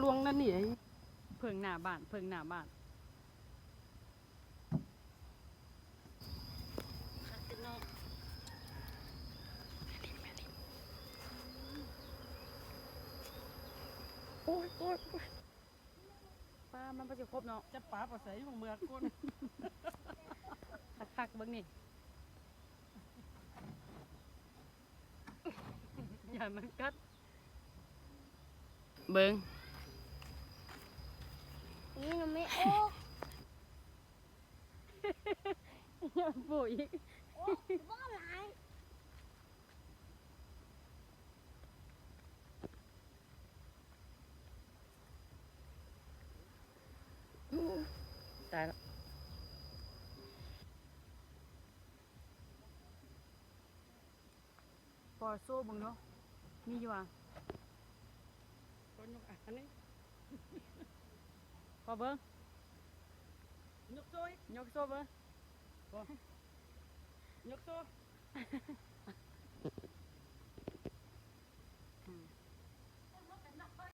ລວງນັ້ນນີ້ ເຜິ້ງໜ້າບ້ານ ເຜິ້ງໜ້າບ້ານ. ຄັກເນາະ ໂອ້ຍ ໂອ້ຍ ໂອ້ຍ ປາມັນບໍ່ຊິຄົບເນາະ ຈັບປາປາໃສ ເມືອກ່ອນ ຄັກໆ ເບິ່ງນີ້ ຢ້ານມັນກັດ ເບິ່ງ ນີ້ໜູໄມ່ອອກ ໂປ້ອີກ ໂອ້ ບໍ່ຫຼາຍ ຕາຍລະ ຂໍໂຊເບິ່ງເນາະ ມີຢູ່ຫວາ? ຂໍຍົກອັນນີ້ ຂໍເບິ່ງ ຍົກໂຊ ຍົກໂຊເບິ່ງ ຂໍ ຍົກໂຊ.